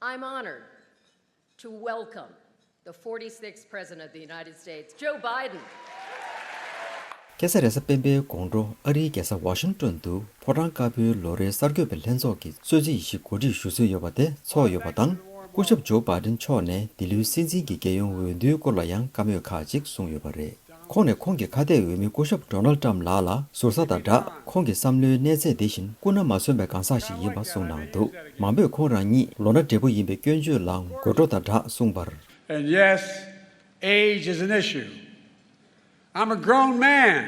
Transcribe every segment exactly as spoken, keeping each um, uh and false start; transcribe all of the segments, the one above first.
I'm honored to welcome the forty-sixth President of the United States, Joe Biden. སྐྱ་སེར་རེས་གཟའ་སྤེན་པའི་དགོང་དྲོ་ཨ་རིའི་རྒྱལ་ས་ཝ་ཤིང་ཏོན་དུ་ཕོ་བྲང་དཀར་པོའི་ལོ་རེའི་གསར་འགོད་པའི་ལྷན་ཚོགས་ཀྱི་གསོལ་ཚིགས་ཡིག་ཞིག་གོ་སྒྲིག་ཞུ་སྲོལ་ཡོད་པ་དེ་ཚོགས་ཡོད་པ་དང་། སྐུ་ཞབས་ཇོ་བྷའི་ཌེན་མཆོག་ནས་ལྡི་ལིའི་སྲིད་འཛིན་གྱི་རྒྱལ་ཡོངས་འོས་བསྡུའི་སྐོར་ལ་ཡང་བཀའ་མོལ་ཁག་ཅིག་གསུངས་ཡོད་པ་རེད། ཁོང་ནས་ཁོང་གི་ཁ་གཏད་འོས་མི་སྐུ་ཞབས་ཌོ་ནལ་ཊམ་ལགས་ལ་ཟུར་ཟ་དང་སྦྲགས། ཁོང་གི་བསམ་བློའི་གནས་ཚད་དེ་བཞིན་སྐུ་ན་མ་སོན་པའི་གང་ཟག་ཞིག་ཡིན་པ་གསུངས་གནང་འདུག་མང་པོས་ཁོང་རང་ཉིད་ལོ་ན་བགྲེས་པོ་ཡིན་པའི་སྐྱོན་བརྗོད་ལའང་དགོད་བྲོ་དང་སྦྲགས་གསུངས་པར། And yes, age is an issue. I'm a grown man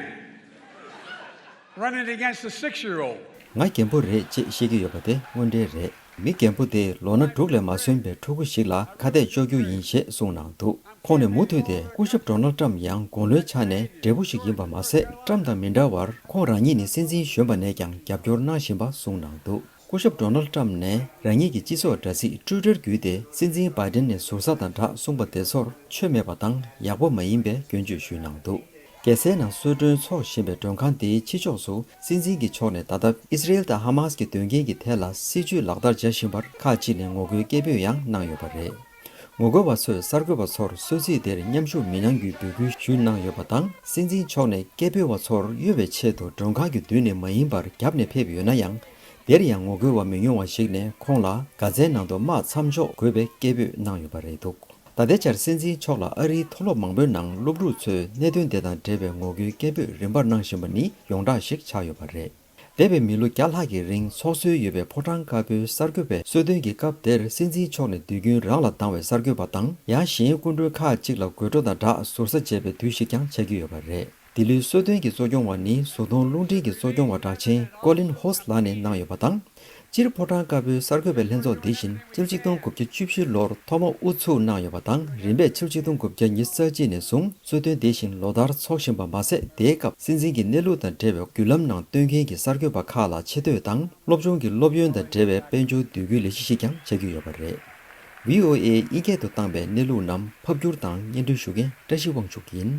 running against a six-year-old. ང་རྒན་པོ་རེད་ཅེས་བཤད་ཀྱི་ཡོད་པ་དེ་དངོས་འབྲེལ་རེད། མི་རྒན་པོ་དེ་ལོ་ན་དྲུག་ལས་མ་སོན་པའི་ཕྲུ་གུ་ཞིག་ལ་ཁ་གཏད་གཅོག་རྒྱུ་ཡིན་ཞེས་གསུངས་གནང་འདུག་ཁོང་ནས་མུ་མཐུད་དེ་སྐུ་ཞབས་ཌོ་ནལ་ཊམ་ཡང་དགུང་ལོའི་ཆ་ནས་བགྲེས་པོ་ཞིག་ཡིན་པ་མ་ཟད། ཊམ་དང་མི་འདྲ་བར་ཁོང་རང་ཉིད་ནི་སྲིད་འཛིན་གཞོན་པ་ནས་ཀྱང་རྒྱབ་སྐྱོར་གནང་བཞིན་པ་གསུངས་གནང་འདུག་སྐུ་ཞབས་ཌོ་ནལ་ཊམ་ནས་རང་ཉིད་ཀྱི་སྤྱི་ཚོགས་དྲ་ཚིགས་ཊུ་ཊར་བརྒྱུད་དེ་སྲིད་འཛིན་བྷའི་ཌེན་ནས་ཟུར་ཟ་དང་སྦྲགས་གསུངས་པ་དེ་ཚོར་ཆོས་མེད་པ་དང་ཡག་པོ་མ་ཡིན་པའི་སྐྱོན་བརྗོད་ཞུས་གནང་འདུག་རྒྱལ་སའི་ནང་གསོལ་མགྲོན་འཚོགས་བཞིན་པའི་མགྲོན་ཁང་དེའི་ཕྱི་ཕྱོགས་སུ་སྲིད་འཛིན་གྱི་ཕྱོགས་ནས་ད་ལྟ་ཨི་སི་རེལ་དང་ཧ་མཱ་སི་གི་དོན་རྐྱེན་གྱི་ཐད་ལ་སྲིད་ཇུས་ལག་བསྟར་བྱ་བཞིན་པར་ཁག་ཅིག་ནས་ངོ་རྒོལ་སྐད་འབོད་ཡང་གནང་ཡོད་པ་རེད། ངོ་རྒོལ་བ་ཚོས་གསར་འགོད་པ་ཚོར་གསོལ་ཚིགས་དེར་མཉམ་ཞུགས་མི་གནང་རྒྱུའི་འབོད་སྐུལ་ཞུས་གནང་ཡོད་པ་དང་། སྲིད་འཛིན་མཆོག་ནས་སྐད་འབོད་བ་ཚོར་གཡོལ་བའི་ཆེད་དུ་མགྲོན་ཁང་གི་མདུན་ནས་མ་ཡིན་པར་རྒྱབ་ནས་ཕེབས་ཡོད་ན་ཡང་། དེར་ཡང་ངོ་རྒོལ་བ་མི་ཉུང་བ་ཞིག་ནས་ཁོང་ལ་གྷ་ཛའི་ནང་དུ་དམག་མཚམས་འཇོག་དགོས་པའི་སྐད་འབོད་གནང་ཡོད་པ་རེད་འདུག་ད་ལྟའི་ཆར་སྲིད་འཛིན་མཆོག་ལ་ཨ་རིའི་མཐོ་སློབ་མང་པོའི་ནང་སློབ་ཕྲུག་ཚོས་གནད་དོན་དེ་དང་འབྲེལ་བའི་ངོ་རྒོལ་སྐད་འབོད་རིམ་པར་གནང་བཞིན་པ་ནི་ཡོངས་གྲགས་ཤིག་ཆགས་ཡོད་པ་རེད། འདས་པའི་མི་ལོ་བརྒྱ་ལྷག་གི་རིང་འཚོགས་སྲོལ་ཡོད་པའི་ཕོ་བྲང་དཀར་པོའི་གསར་འགོད་པའི་གསོལ་སྟོན་གྱི་སྐབས་དེར་སྲིད་འཛིན་མཆོག་ནས་དུས་རྒྱུན་རང་ལ་སྡང་བའི་གསར་འགོད་པ་དང་། ཡང་གཞན་སྐུ་མགྲོན་ཁག་ཅིག་ལ་དགོད་བྲོ་དང་སྦྲགས་ཟུར་ཟ་བྱས་པའི་དུས་ཤིག་ཀྱང་ཆགས་ཀྱི་ཡོད་པ་རེད། ལྡི་ལིའི་གསོལ་སྟོན་གྱི་གཙོ་སྐྱོང་བ་ནི་གཟུགས་མཐོང་རླུང་འཕྲིན་གྱི་གཙོ་སྐྱོང་བ་གྲགས་ཆེན་ཀོ་ལིན་ཧོ་སི་ལགས་ནས་གནང་ཡོད་པ་དང་། སྤྱིར་ཕོ་བྲང་དཀར་པོའི་གསར་འགོད་པའི་ལྷན་ཚོགས་འདི་བཞིན་ཕྱི་ལོ་ཆིག་སྟོང་དགུ་བརྒྱ་བཅུ་བཞི་ལོར་ཐོག་མ་དབུ་ཚུགས་གནང་ཡོད་པ་དང་། རིམ་པས་ཕྱི་ལོ་ཆིག་སྟོང་དགུ་བརྒྱ་ཉེར་གཅིག་ནས་བཟུང་གསོལ་སྟོན་འདི་བཞིན་ལོ་ལྟར་འཚོགས་བཞིན་པ་མ་ཟད། དེའི་སྐབས་སྲིད་འཛིན་གྱི་གནས་ལུགས་དང་འབྲེལ་བའི་བརྒྱུད་ལམ་ནང་སྟོན་མཁན་གྱི་གསར་འགོད་པ་ཁག་ལ་ཆེ་བསྟོད་དང་། སློབ་སྦྱོང་གི་སློབ་ཡོན་དང་འབྲེལ་བའི་དཔལ་འབྱོར་བསྡུས་རྒྱུའི་ལས་གཞི་ཞིག་ཀྱང་བྱེད་ཀྱི་ཡོད་པ་རེད། ཝི་ཨོ་ཨེ་དབྱིན་སྐད་དུ་བཏང་བའི་གནས་ལུགས་རྣམས་ཕབ་བསྒྱུར་དང་སྙན་སྒྲོན་ཞུ་མཁན་བཀྲ་ཤིས་དབང་ཕྱུག་ཡིན།